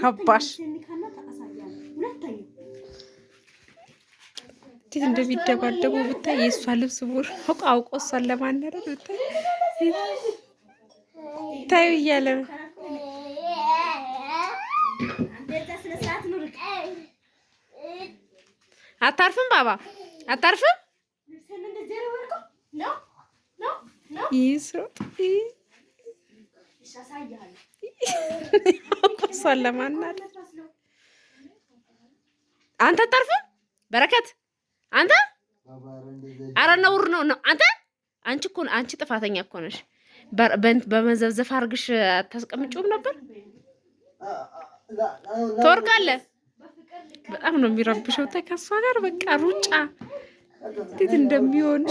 ረባሽ እንዴት እንደሚደባደቡ ብታይ። የእሷ ልብስ ቡር አውቆ እሷን ለማናደድ ብታይ ታዩ እያለ ነው። አታርፍም ባባ፣ አታርፍም። ይስሮጥ እሷን ለማናደድ። አንተ አታርፍም በረከት፣ አንተ። ኧረ ነውር ነው ነው። አንተ፣ አንቺ እኮ፣ አንቺ ጥፋተኛ እኮ ነሽ። በመዘብዘፍ አድርግሽ አታስቀምጪውም ነበር። ትወርቃለህ። በጣም ነው የሚረብሸው። ተይ ከእሷ ጋር በቃ ሩጫ እንዴት እንደሚሆን።